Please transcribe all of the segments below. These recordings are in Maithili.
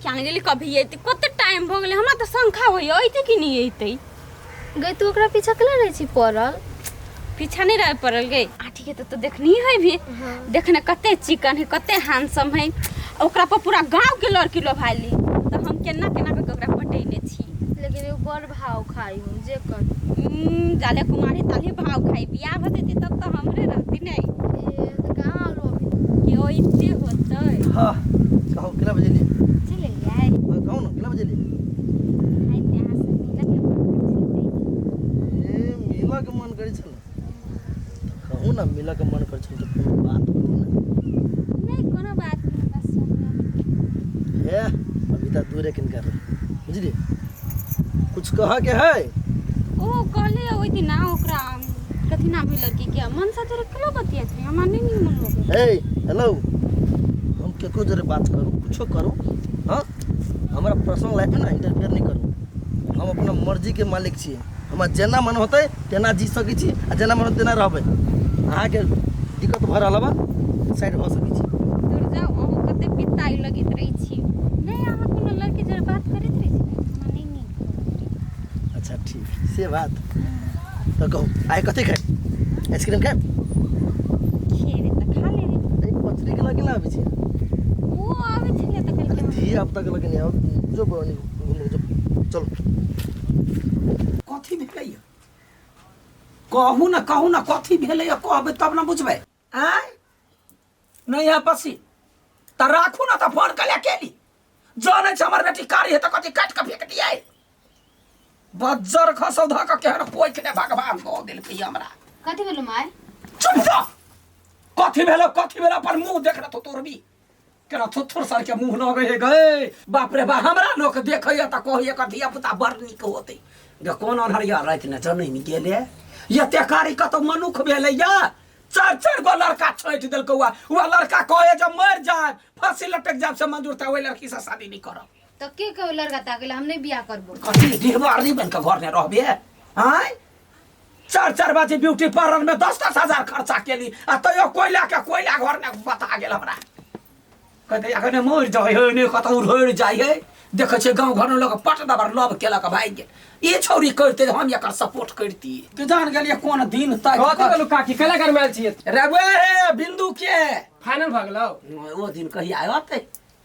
किया गेली कभी अयतै कते टाइम भऽ गेलै हमरा तऽ शंखा होइए अयतै कि नहि अयतै गई तू ओकरा पीछा केला रहै छी पड़ल पीछा नहीं रहे पड़ल गई आठी के तो देखनी है भी देखने कते चिकन है कते हैंडसम है ओकरा पर पूरा गांव के लड़की लोभाली तो हम केना केना के ओकरा पटेने छी लेकिन एगो बड़ भाव खाई हूँ जे कर जाले कुमारी ताले भाव खाई बियाह भऽ जेतै तब तो हमरे रहती नहीं ए तऽ कहाँ आलो अभी कि ओइते होतै हाँ कहू केना बजेलियै चले आइ हाँ कहू ने केना बजेलियै आइ ते अहाँ से मिलऽ के मन करै छलै। ए मिलऽ के मन करै छल कहू ने मिलऽ के मन करै छल तऽ कोनो बात होती ने नहि कोनो बात नहि बस सुनलहुँ। हे अभी तऽ दूरे किनकर बुझलियै कुछ कहऽ के है ओ कहले ओहि दिन ना ओकरा कथी नाम है लड़की के मनसा तोरे केना बतियाइत रही हमरा नहि नीमन लगै हे हेलो हम केकरो जरे बात करू कुछो करू हाँ हमरा पर्सनल लाइफ में ना इंटरफेयर नहीं करू हम अपना मर्जी के मालिक छियै हमरा जेना मन होतै तेना जी सकै छी आ जेना मन होतै तेना रहबै अहाँके दिक्कत भऽ रहल बा साइड भऽ सकै छी दूर जाउ अहूँ कते पिताई लगैत रहै छी नहि अहाँ कोनो लड़की जरे बात करैत रहै छी ने हमरा नहि नीक लगैत रहै अच्छा ठीक से बात तऽ कहू आइ कथी खाइ आइसक्रीम खायब खेबै तऽ खा लेबै एहि पचरी के लगे ना आबै छै ओ आबै छलै तऽ कहलकै धिया पुता के लगे नहीं आब जो बनी घूम जो चलो कथी भेलैया कहू ने कहू ने कथी भेलैया कहबै तब ने बुझबै आँय नहि है पसी तऽ राखू ने तऽ फोन कऽ केली जानै छै हमर बेटी कारी है तऽ कथी काटि कऽ फेंक दियै बज्जर खसौ धऽ कऽ केहन कोइख ने भगवान दऽ देलकै हमरा कथी भेलो माय चुप जा कथी भेलो कथी भेलो अपन मुंह देख रहा तोर भी केना थोथोर सर के मुंह लगे हे गए बाप रे बा हमरा लोक देखैया तऽ कहैया कर धिया पुता बड़ नीक होतै गे कोन अन्हरिया राति ने जनमि गेले एते कारी कतौ मनुख भेलैया चारि चारि गो लड़का छाँटि देलकै वएह वएह लड़का कहे जे मरि जाए फांसी लटक जाए से मंजूर था ओहि लड़की से शादी नहीं करब तो के के लड़का ताके हम नहीं बियाह करबो कथी डिहबार बन के घर में रहबे आँय चार चार बजे ब्यूटी पार्लर में दस दस हजार खर्चा केली आ तैयो कोयला के कोयला घर में बता गेल हमरा कहते अखने मरि जाइ है नहि कतहु रहि जाइ है देखै छियै गाँव घरमे लोक पट दबर लव केलक भागि गेल ई छौरी करिते हम एकर सपोर्ट करितियै के जान गेलियै कोन दिन तक कथी कहलू काकी केला घर में आयल छियै रे वे हे बिंदु के फाइनल भऽ गेलौ ओ दिन कहिया अतै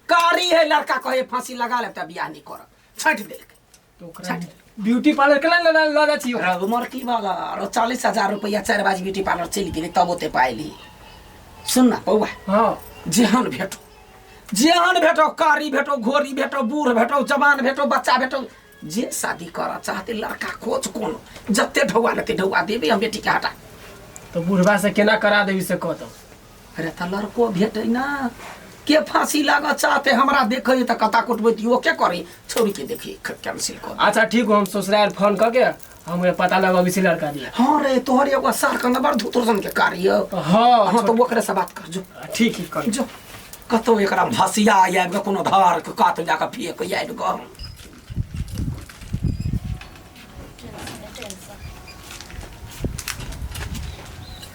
कारी है लड़का कहे फांसी लगा लेब तऽ बियाह नहि करब छाँटि देलकै तऽ ओकरा ब्यूटी पार्लर केना लऽ लऽ जाइ छियै ओकरा उमर की वाला आरो 40,000 रुपया चारि बाजी ब्यूटी पार्लर चलि गेलै तब ओते पाइली सुन ना बौआ हाँ जेहन भेटो जेहन भेटो कारी भेटो घोड़ी भेटो बूढ़ भेटो जवान भेटो बच्चा भेटो जे शादी करऽ चाहते लड़का खोज कोनो जते ढौआ लेते ढौआ देबै हम बेटी के हटा तऽ बुढ़बा से केना करा देबी से कहतौ अरे तऽ लड़को भेटै ना के फांसी लागऽ चाहते हमरा देखै तऽ कता कुटबै तऽ के करी छोड़ी के देखी कैंसिल कर अच्छा ठीक हो हम ससुराल फोन कऽ के हम ओकरा पता लगबै छी लड़का दिया हाँ रे तोहर एगो सार के नंबर धुतुर सन के कार्य हाँ हाँ तो ओकरे से बात कर जो ठीक ठीक कर जो कतौ एकरा भसिया आबि कऽ कोनो धार के कात जाकऽ फेक आबि कऽ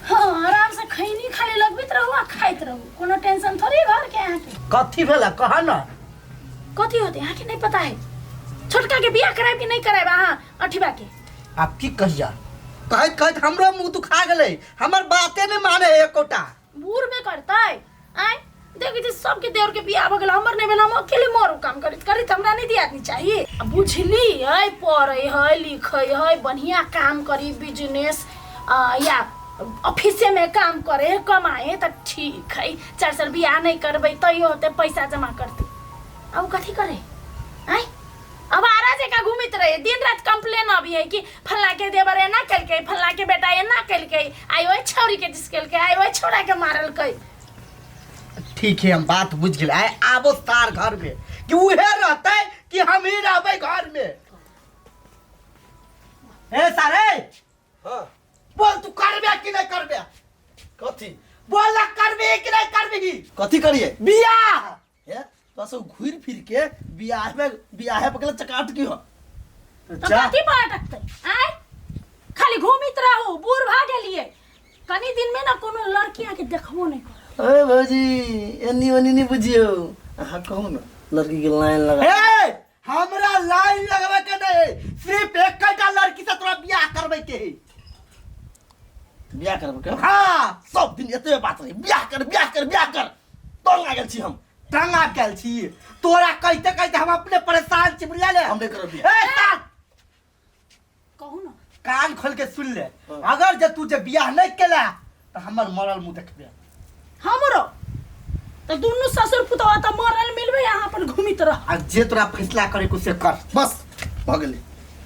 हाँ आराम से खैनी खाली लगबैत रहू आ खाइत रहू कोनो टेंशन थोड़ी घर के अहाँके कथी भेला कह न कथी होते अहाँके नहीं पता है छोटका के बियाह करायब कि नहीं करायब अहाँ अठिबा के आब की कहिया कहैत कहैत हमरो मुंह दुखा गेलै हमर बाते नहि माने है एकोटा बूढ़ में करतै आँय देखै छी सबके देवर के बियाह भऽ गेल हमर नहि भेल हम अकेले मरू काम करैत करैत हमरा नहि दियादनी चाही आ बुझली है पढ़ै है लिखै है बढ़िया काम करी बिजनेस या ऑफिसे में काम करे है कमाए तऽ ठीक है चार साल बियाह नहि करबै तैयो होतै पैसा जमा करतै आ ओ कथी करे आँय अब आरा जकाँ घूमैत रहे दिन रात कंप्लेन अभी है कि फल्ला के देवर एना केलकै फल्ला के बेटा एना केलकै आइ ओहि छौरी के दिस केलकै आइ ओहि छौड़ा के मारलकै ठीक है हम बात बुझ गेल आइ आबो तार घर में कि उहे रहतै कि हम ही रहबै घर में ए सारे हाँ बोल तू करबे कि नहीं करबे कथी बोल ना करबे कि नहीं करबी कथी करिए बियाह हे तो सब घूर फिर के बियाह में बियाहे पकड़ चकाट की हो तो जा कथी पर अटकतै आँय खाली घूमित रहू बूढ़ भऽ गेलियै कनी दिन में ना कोनो लड़की आके देखबो नहीं करत अरे भौजी एनी ओनी नहीं बुझियो अहाँ कहू ना लड़की के लाइन लगा। ए, हमरा लाइन लगबे के नहीं, सिर्फ एकटा लड़की से तोरा बियाह करबे के है। बियाह करबे के? हाँ। सब दिन एतबे बात रही, बियाह कर बियाह कर बियाह कर, तंग आ गेल छी हम। तंग आ गेल छी? तोरा कहते कहते हम अपने परेशान छी, बुझलियै? हम नहीं करब बियाह। ए साथ कहू ना, कान खोल के सुन ले। हाँ। अगर जे तू जे बियाह नहीं केला तो हमर मरल मुंह देखबे। हमरो तो दुनू ससुर पुतवा त मरल मिलबे, यहाँ अपन घूमित रह। आ जे तोरा फैसला करे को से कर। बस भऽ गेलै,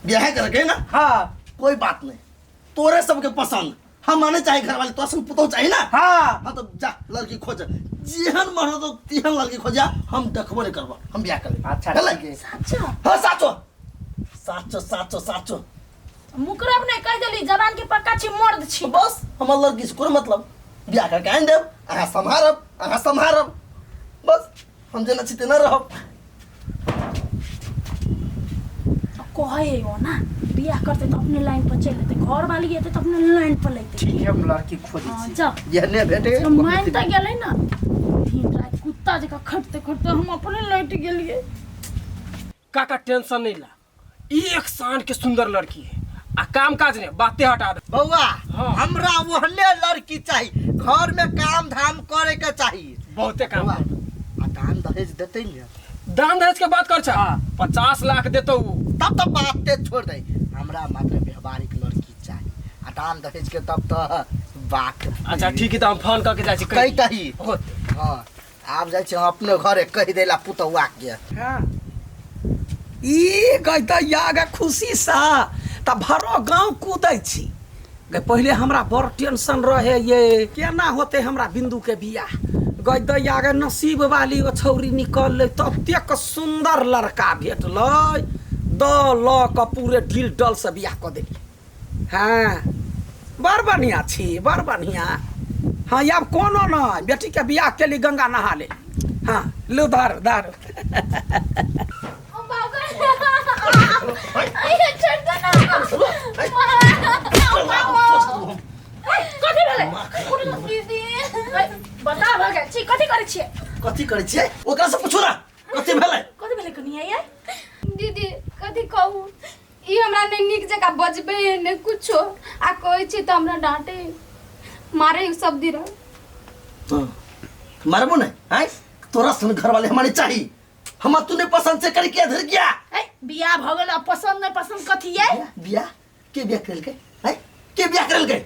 बियाह करे के ना? हाँ। कोई बात नहीं, तोरे सबके पसंद हम माने चाहे घर वाले, तोरा संग पुतहु चाही ना? हाँ। हाँ तो जा लड़की खोज, जेहन मन हो तो तेहन लड़की खोजा, हम देखबो नहीं करबो, हम बियाह कर लेब। अच्छा, भेलै? ठीक है। साचो? हाँ साचो साचो साचो साचो। मुकरब नहीं, कह देली जबान के पक्का छी, मर्द छी। बस हमर लड़की से कोई मतलब, बियाह करके आनि देब, अहाँ सम्हारब, अहाँ सम्हारब, बस हम जेना छी तेना रहब। कहे हो ना बियाह करते तो अपने लाइन पर चल लेते, घर वाली एते तो अपने लाइन पर लेते। ठीक है, हम लड़की खोजै हाँ, छी। जा। जेहने भेटे। तो मान त गेलै ना, दिन रात कुत्ता जकाँ खटते खटते हम अपने लौट गेलिए। काका टेंशन नहीं ला, एक शान के सुंदर लड़की है आ काम काज नहीं, बातें हटा दे। बउआ। हाँ। हमरा ओहने लड़की चाही, घर में काम धाम करे के चाही। बहुते काम। बउआ, आ दान दहेज देते ने? दान दहेज के बात कर छा, 50 लाख देतो। तब तो बाते छोड़ दे, हमरा मात्र व्यवहारिक लड़की चाही आ दान दहेज के तब तो बात। अच्छा ठीक है, तो हम फोन करके जाइ छी। कहि दही। होते। हाँ, आब जाइ छी हम अपने घरे, कहि देला पुतहुआ के। हाँ। ई गई तऽ याग खुशी सा तऽ भरो गाँव कूदै छी गई। पहिले हमरा बड़ टेंशन रहे ये केना होते हमरा बिंदु के बियाह। गई दैया गे नसीब वाली ओ छौरी निकललै, ततेक सुंदर लड़का भेटलै, द लऽ कऽ पूरे ढील डल से बियाह कऽ देलियै। हाँ बड़ बढ़िआँ छी, बड़ बढ़िआँ। हाँ आब कोनो नहि, बेटीके बियाह केली गंगा नहा ले। हाँ लू धर धर। ओ बाबा, अरे छोड़ दो ना। कथी भेलै? दीदी। बता भऽ गेल छी, कथी करै छियै? कथी करै छियै ओकरा से पूछू ना, कथी भेलै? कथी भेलै कनिया ये? दीदी कथी कहू, ई हमरा नहि नीक जकाँ बजबे नहि कुछो, आ कहै छी तऽ हमरा डाँटे मारे सब दिन। हाँ, मारबो नहीं आय, तोरा सन घर वाले हमारे चाही, हम तू नहीं पसंद से कर किया धर किया। ए बियाह भऽ गेल, आब पसंद नहीं पसंद कथी ये? बियाह के बियाह करलकै? आय के बियाह करलकै?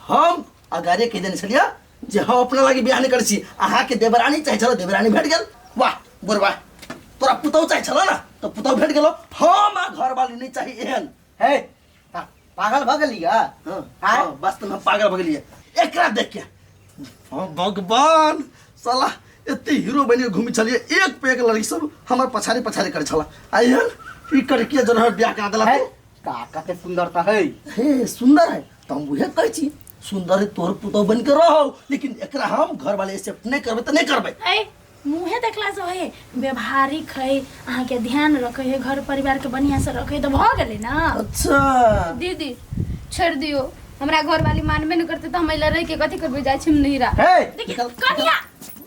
हम अगारे कहि देने छलियै जे हम अपना लागी बियाह नहीं करै छी, अहाँके देवरानी चाहे छल, देवरानी भेट गेल, वाह बुढ़वा। तोरा पुतहु चाहे छल ना तो पुतहु भेट गेलो, हम आ घरवाली नहीं चाही एहन। हे पागल भऽ गेलियै? हाँ, हाँ, वास्तव में हम पागल भऽ गेलियै एकरा देख के। हाँ, भगवान साला एते हीरो बनि घूमी छलियै, एक पे एक लड़की सब हमर पछाड़ी पछाड़ी करै छला, आ एहन ई करके जन बियाह करा देला। है तू का कते सुंदर तऽ है। हे सुंदर है तो हम उहे कहै छी, सुंदर है तोहर पुतहु बन के रहो, लेकिन एकरा हम घर वाले एक्सेप्ट नहीं करबै तऽ नहीं करबै। ए मुँहे देखला से है व्यवहारिक है, अहाँके ध्यान रखे है, घर परिवार के बढ़िया से रखे है, तऽ भऽ गेलै ना। अच्छा दीदी छोड़ दियो, हमरा घर वाली मानबे नहीं करते तो हम अइला रह के कथी करबे, जाइ छी हम नहिरा। हे देखिए कनिया।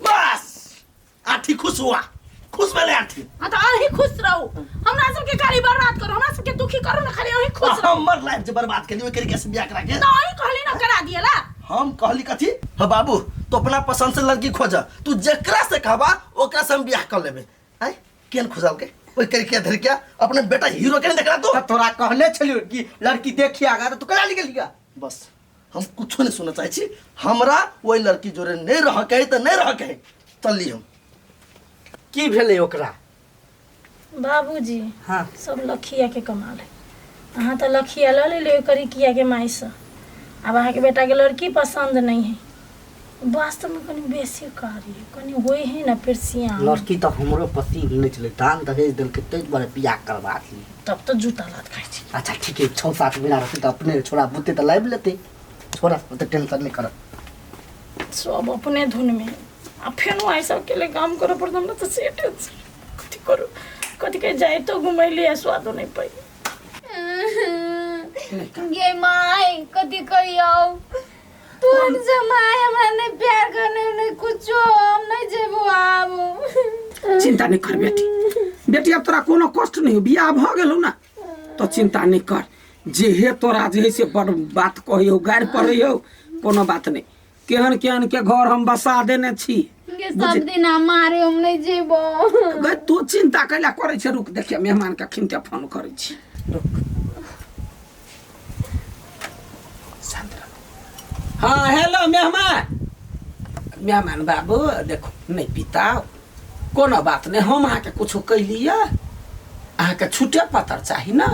बस आठी खुश हुआ, खुश भेलै आठी। हाँ तो अहीं खुश रहू, हमरा सबके खाली बर्बाद करू, हमरा सबके दुखी करू ना, खाली अहीं खुश रहू। हमर लाइफ जे बर्बाद केली ओहि तरीका से बियाह करा के। तो अहीं कहली ना करा दिएला। हम कहली कथी? हाँ बाबू तो अपना पसंद से लड़की खोज, तू जेकरा से कहबा ओकरा से हम बियाह कर लेबे। आय केन खोजल के ओहि करके धर के अपने बेटा हीरो के नहीं देखला तू? तऽ तोरा कहने छलियौ कि लड़की देखी आगा, तऽ तू कला निकलिया? बस हम कुछो नहीं सुनना चाहे छी, हमरा ओहि लड़की जोरे नहीं रह के है तऽ नहीं रह के है, चलली हम। की भेलै ओकरा? बाबूजी। हाँ। सब लखिया के कमाल है, अहाँ तऽ लखिया लऽ लेलियै करिकिया के मायसँ, आब अहाँके बेटाके लड़की पसन्द नहीं है। वास्तवमे कनि बेसी कारी है, कनि होइ है ना फिर सियान। लड़की तऽ हमरो पसंद नहीं छलै, दान दहेज देलकै ताहि दुआरे बियाह करवा देलियै। तब तऽ जूता लात खाइ छी। अच्छा ठीक है, 6-7 महीना रहतै तऽ अपने छोड़ा बुते तऽ लाबि लेतै, छोड़ा ओते टेंशन नहीं करत। सब अपने धुन में, आ फेनो आइ सब के लिए काम करऽ पड़त हमरा, तऽ से टेंशन कथी करू, कथी के जाय तो घुमैली आ स्वादो नहीं पाई। गे my कथी कहियौ, तोहन जमाय हमरा नहीं प्यार करने नहीं कुछो, हम नहीं जेबो आब। चिंता नहीं कर बेटी बेटी अब तोरा कोनो कष्ट नहीं हो बियाह भऽ गेलौ ना तो चिंता नहीं कर जे हे तोरा जे है से बड़ बात कहियो गारि पड़ैयो कोनो बात नहीं केहन केहन के घर हम बसा देने छी गे सब दिन हम मारे हम नहीं जेबो गै तू चिंता कैला करै छै रुक देखिए मेहमान के अखिनते फोन करै छी रुक शांत रह हाँ हेलो मेहमान मेहमान बाबू देखो नहीं पिताओ कोनो बात नहीं हम अहाँके कुछो कैलियै अहाँके छुटे पत्र चाही ने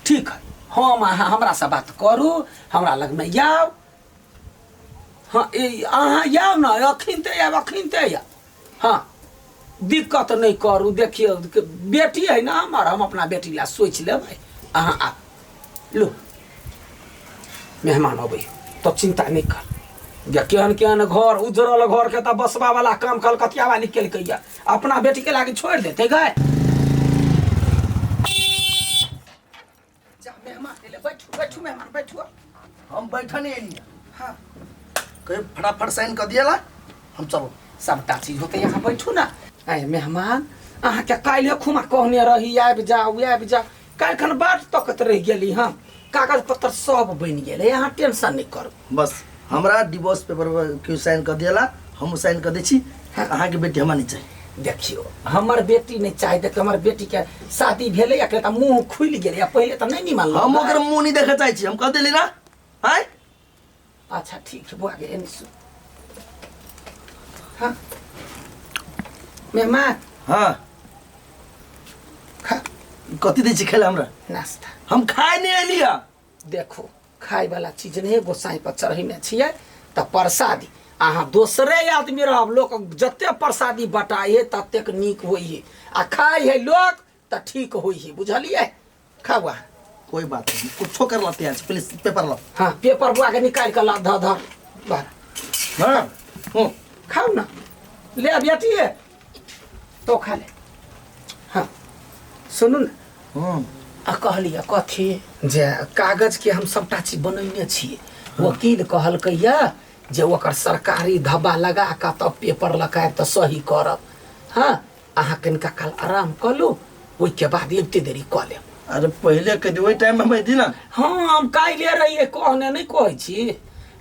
ठीक है हम अहाँ हमरासँ बात करू हमरा लगमे आउ हाँ ए अहाँ आउ ने अखिनते आयब अखिनते आयब हाँ दिक्कत नहीं करू देखियौ बेटी है ना हमर हम अपना बेटी ला सोचि लेबै अहाँ आउ लो मेहमान अबै तो चिंता नहीं कर जे केहन केहन घर उजरल घर के तऽ बसबा वाला काम कलकतिया वाली केलकै या अपना बेटी के लागी छोड़ि देतै गए जा मेहमान एलै बैठू बैठू मेहमान बैठू हम बैठा नहीं एलियै हाँ कहियो फटाफट साइन कऽ दिएला हम चलो सबटा चीज होतै यहाँ बैठू ना आय मेहमान अहाँके काल्हि खुमा कहने रही आबि जाउ आबि जाउ काल्हिखन बाट तकैत रहि गेली हम कागज पत्तर सब बनि गेलै अहाँ टेंशन नहि करू बस हमरा डिवोर्स पेपर पर केओ साइन कऽ दिएला हम साइन कऽ दै छी अहाँके बेटी हमरा नहि चाही देखियौ हमर बेटी नहि चाही देखियौ हमर बेटीके शादी भेलै अखन तऽ मुँह खुलि गेलै आ पहिले तऽ नहि निमन हम ओकर मुँह नहि देखऽ चाहै छी हम कह देली ना आँय अच्छा ठीक छै बौआ गे एने सुन हाँ मेहमान हाँ खा कथी दै छी खाय लए हमरा नाश्ता हम खाय नहि एली हँ देखो खाय वाला चीज नहीं गोसाई पर चढ़ेने छियै तऽ प्रसादी अहाँ दोसरे आदमी रहब लोक जते प्रसादी बटाइ है ततेक नीक होइ है आ खाइ है लोक तऽ ठीक होइ है बुझलियै खाउ अहाँ कोई बात नहीं कुछो कर ला तैयार प्लीज पेपर ला हाँ पेपर बुआ के निकालि कऽ ला धऽ धर बाहर हाँ हूँ खाउ ना ले बेटी तो खा ले हाँ सुनू ने हूँ आ कहलियै कथी जे कागजके हम सभटा चीज बनैने छियै वकील कहलकै यऽ जे ओकर सरकारी धब्बा लगा कऽ तब पेपर लऽ कऽ आयब तऽ सही करब हँ अहाँ कनिका काल आराम कऽ लू ओहिके बाद अबिते देरी कऽ लेब अरे पहिले कह दी ओहि टाइम में हम अयती ना हँ हम काल्हिए रहियै कहने नहि कहै छी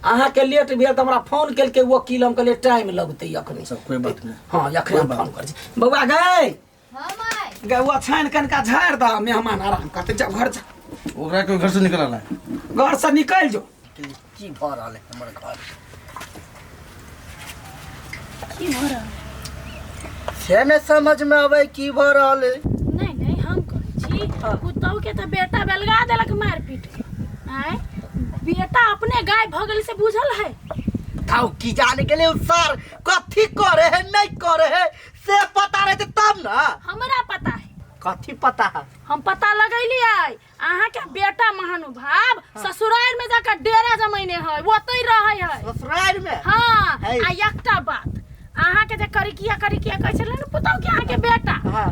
अहाँके लेट भेल तऽ हमरा फोन केलकै वकील हम कहलियै टाइम लगतै अखनी सब कोई बात नहीं हँ अखने हम फोन करै छी बौआ गै हाँ माय गै ओछानि कनिका झाड़ि दह मेहमान आराम करतै जा घर जा ओकरा कोई घर से निकल है घरसँ निकलि जो की भऽ रहल है हमर घर की भऽ रहल से नहि समझ में अबै की भऽ रहल है नहीं नहीं हम कहै छी पुतहु के तऽ बेटा बेलगा देलक मारि पीट के आँय बेटा अपने गाय भऽ गेल से बुझल है बताउ की जाने गेलै उ सर कथी करे है नहीं करे है से पता रहते तब ना हमरा पता है कथी पता है हम पता लगैलियै अहाँके बेटा महानुभाव ससुराल में जाकर डेरा जमैने है ओतै रहै है ससुराल में हाँ है। आ एकटा बात अहाँके जे करिकिया करिकिया कहै छलै ने पुतहु के अहाँके बेटा हाँ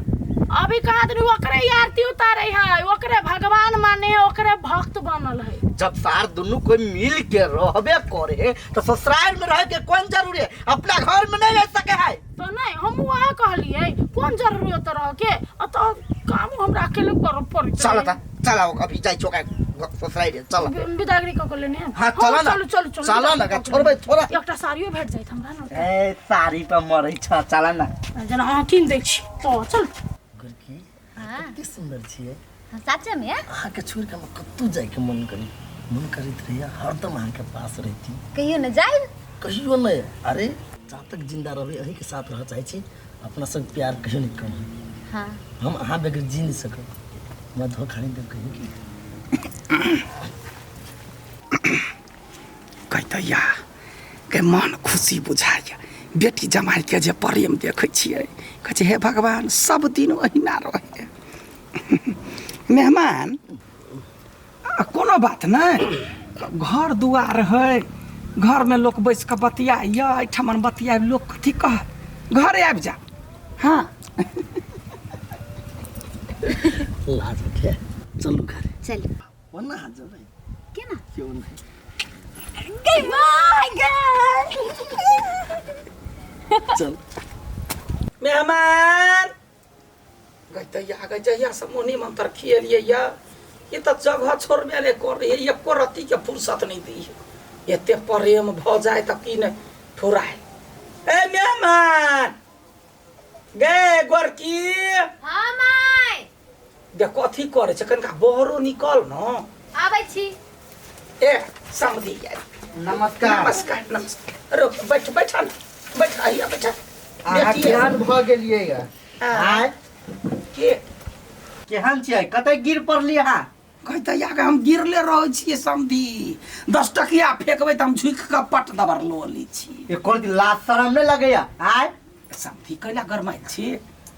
अभी कहा दिन ओकरे आरती उतारे है ओकरे भगवान माने है ओकरे भक्त बनल है जब सार दुनू कोई मिल के रहबे करे तो ससुराल में रहे के कौन जरूरी है अपना घर में नहीं रह सके है तो नहीं हम वहाँ कहलिए कौन जरूरी होता रह के अ तो काम हमरा अकेले कर पड़े चल ता चल आओ अभी जाई चौका ससुराल रे चल बिदागरी क के लेने हाँ, चल ना। चलू चलू चलू चल ना, छोड़बै, थोड़ा। एकटा साड़ियो भेट जाइत हमरा ना ए साड़ी पर मरै छ चल ना जेना अहाँ कीन दै छी तो चल गुरकी हाँ कते सुंदर छियै हाँ, साचे में अहाँके छोड़ि कऽ हमरा कतहु जाइके मन करी मन करैत रहैए हरदम अहाँके पास रहिती कहियो न जाइब कहियो नहि अरे जा तक जिंदा रहबै अहीँके साथ रहऽ चाहै छी अपना सब प्यार कहियो नहि कम होय हाँ हम अहाँ बगैर जी नहि सकब हमरा धोखा नहि देब कहियो की कहतै या के मन खुशी बुझाइए बेटी जमाइके जे प्रेम देखै छियै कहै छै हे भगवान सब दिन ओहिना रहै मेहमान आ कोनो बात नहि घर दुआर है घरमे लोक बैस कऽ बतियाइए एहिठमन बतियाइ लोक कथी कहत घरे आबि जा हाँ लाज उठे चलू घरे चल ओना हाथ जेबै केना केओ नहि गई my God चल मेहमान गई दैया गई जहिया से मोनी मंत्र खिएलियै या ई तऽ जगह छोड़बे नहि करै है, एको रत्ती के फुर्सत नहि दै है। एते प्रेम भऽ जाय तऽ की नहि ठुराय। ए मेहमान गे गोरकी। हाँ माय। देख कथी करै छै, कनिका बहरो निकल न। आबै छी। ए समधी आयल। नमस्कार। नमस्कार नमस्कार। रुक बैठ बैठ न, बैठ आइया बैठ। अहाँ बेटी है। केहन भऽ गेलियै ग? हाँ। आँय के केहन छियै, कतऽ गिर पड़ली अहाँ? कहै दैया के हम गिरले रहै छियै समधी, 10 टकिया फेकबै तऽ हम झुकि कऽ पट दबर लऽ लै छी। एको दिन लाज शरम नहि लगैया? आँय समधी कैला गरमाइल छी?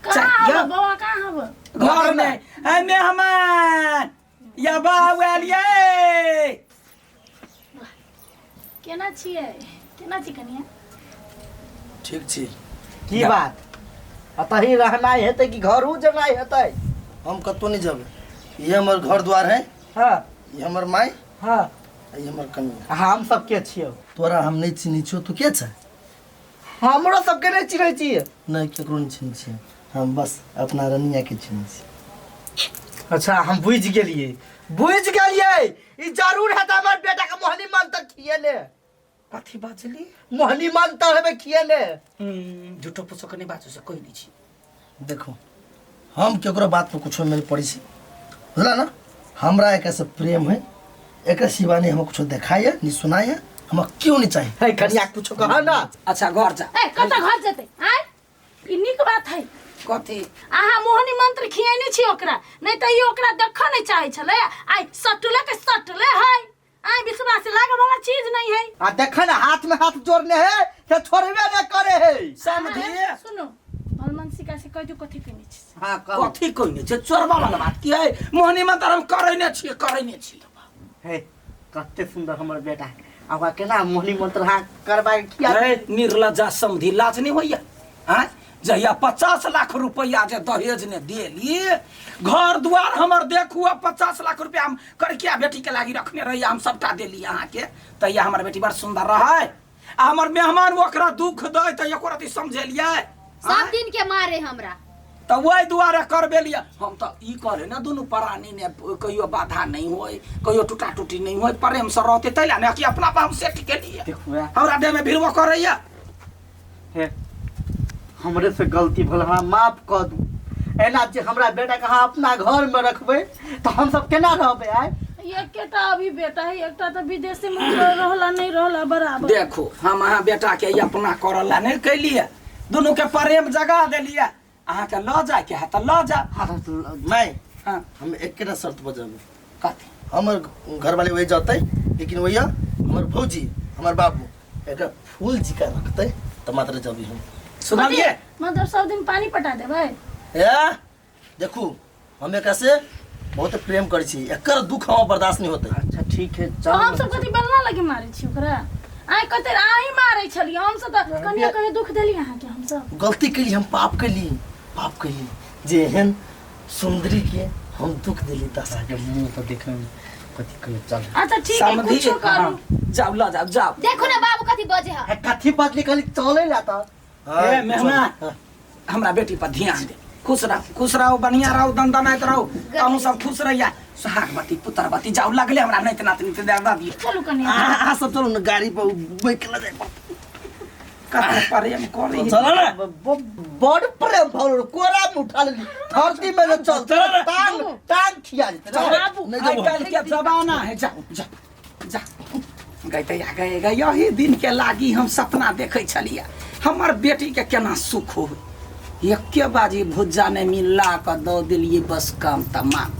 कहाँ चाय हब बौआ, कहाँ हब? घर में। ए मेहमान या बाबू आलियै। केना छियै, केना छी कनिया? ठीक छी। की बात, अतही रहनाइ हेतै कि घरो जेनाइ हेतै? हम कतहु नहि जेबै, ई हमर घर द्वार है। हाँ। ई हमर माय। हाँ। ई हमर कनिया। हम सब के छियौ? तोरा हम नहि चिन्है छियौ, तू के छै? हमरो सबके नहि चिन्है छियै? नहि, केकरो नहि चिन्है छियै हम, बस अपना रनिया के चिन्है छियै। अच्छा हम बुझि गेलियै, बुझि गेलियै, ई जरूर हेतै हमर बेटा के मोहनी मंत्र खिएले। कथी बाजली? मोहनी मंत्र हेबै खिएले। झूठो फूसो के नहि बाजू से कहि दै छी। देखो हम केकरो बात पर कुछो नहीं पड़ी छी, बुझला ना? हमरा एक से प्रेम है, एक सिवा नहीं हम कुछो देखाए नहीं सुनाए, हमरा क्यों नहीं चाहिए। है कनिया कुछो कह ना। अच्छा घर जा। ए कतऽ घर जेतै? आँय ई नीक बात है? कथी? अहाँ मोहनी मंत्र खिएने छी ओकरा, नहीं तऽ ई ओकरा देखऽ नहीं चाहै छलै। आइ सटले के सटले है, आइ विश्वास लागे वाला चीज नहीं है। आ देख ना हाथ में हाथ जोड़ने है से छोड़बे नहीं करे है। समझी? सुनो भलमनसिका से कह दियो कथी कहने छी। हाँ कहू। कथी कहने छै? चोरबा वाला बात की है? मोहनी मंत्र हम करै ने छियै, करै ने छियै। हे कते सुंदर हमर बेटा, आ ओकरा केना मोहनी मंत्र हाँ करबा के खिया। रे निर्लज्जा समझी, लाज नहीं होइया? आँय जहिया 50 लाख रुपया जे दहेज ने देली, घर द्वार हमर देखू, आ 50 लाख रुपया हम करकिया बेटी के लागी रखने रही, हम सबटा देली अहाँके, तहिया हमर बेटी बड़ सुंदर रहै। आ हमर मेहमान ओकरा दुख दै तऽ एको रति समझेलियै? सब दिन के मारे हमरा। तऽ ओहि दुआरे करबेलियै हम तऽ ई करे ने दुनू प्राणी ने कहियो बाधा नहीं होय, कहियो टूटा टूटी नहीं होय, प्रेम से रहते तै ला ने कि अपना पर हम सेट केलियै। देखू ए। हमरा देह में भिड़बो करैया। हे हमरे से गलती भेल, हमरा माफ कऽ दू। एना जे हमरा बेटा के अहाँ अपना घर में रखबै तऽ हम सब केना रहबै? आय एकेटा अभी बेटा है, एकटा तऽ विदेश में रहला नहीं रहला बराबर। देखो हम अहाँ बेटा के अपना करला नहीं कैलियै, दुनू के प्रेम जगा देलियै। अहाँ के लऽ जाय के है तऽ लऽ जा। हाँ, तऽ माय। हाँ। हम एकेटा शर्त पर जेबै। कथी? हमर घरवाली वही जतै, लेकिन वही हमर भौजी हमर बाबू एकरा फूल जिका रखतै तऽ मात्र जबी हम। सुनलियै? मतलब सब दिन पानी पटा देबै? ए देखू हम एकरा से बहुत प्रेम करै छी, एकर दुख हमरा बर्दाश्त नहीं होतै। अच्छा ठीक है तो हम चल। सब कथी बेलना लगे मारे छी ओकरा? आइ कते आही मारे छलियै हम सब, तऽ कनिया कहियो दुख देली अहाँके हम सब? गलती केली हम, पाप केली, पाप केली जे एहन सुंदरी के हम दुख देली दशा के मुंह तऽ देखै में कथी कहै चल। अच्छा ठीक है समधी, कुछो करू। हाँ, जाउ लऽ जाउ जाउ। देखो ना बाबू कथी बजे है। हे कथी बजली कहली चलै ला तऽ। हाँ, ए मेहमान हाँ। हमरा बेटी पर ध्यान दे, खुश रहो खुश रहो, बढ़िया रहो, दनदनाइत रहो, तहूँ सब खुश रहिया। सुहागवती पुत्रवती जाउ लगले हमरा नाति नातनी के दे दियौ। चलू कनिया। अहाँ सब चलू ने गाड़ी पर बैठ के लऽ जाय पड़त। कते प्रेम करै है। चल ना। बड़ प्रेम भऽ कोरा में उठा लेली, धरती में चल टांग टांग खिया जेतै। बाबू नहीं आइ जब काल्हि के जमाना है, जाउ जाउ जा गई तैया गए गए। यही दिन के लागी हम सपना देखै छलियै हमर बेटी के केना सुख हो। एके बाजी भुज्जा ने मिला कऽ दऽ देलियै, बस काम तमाम।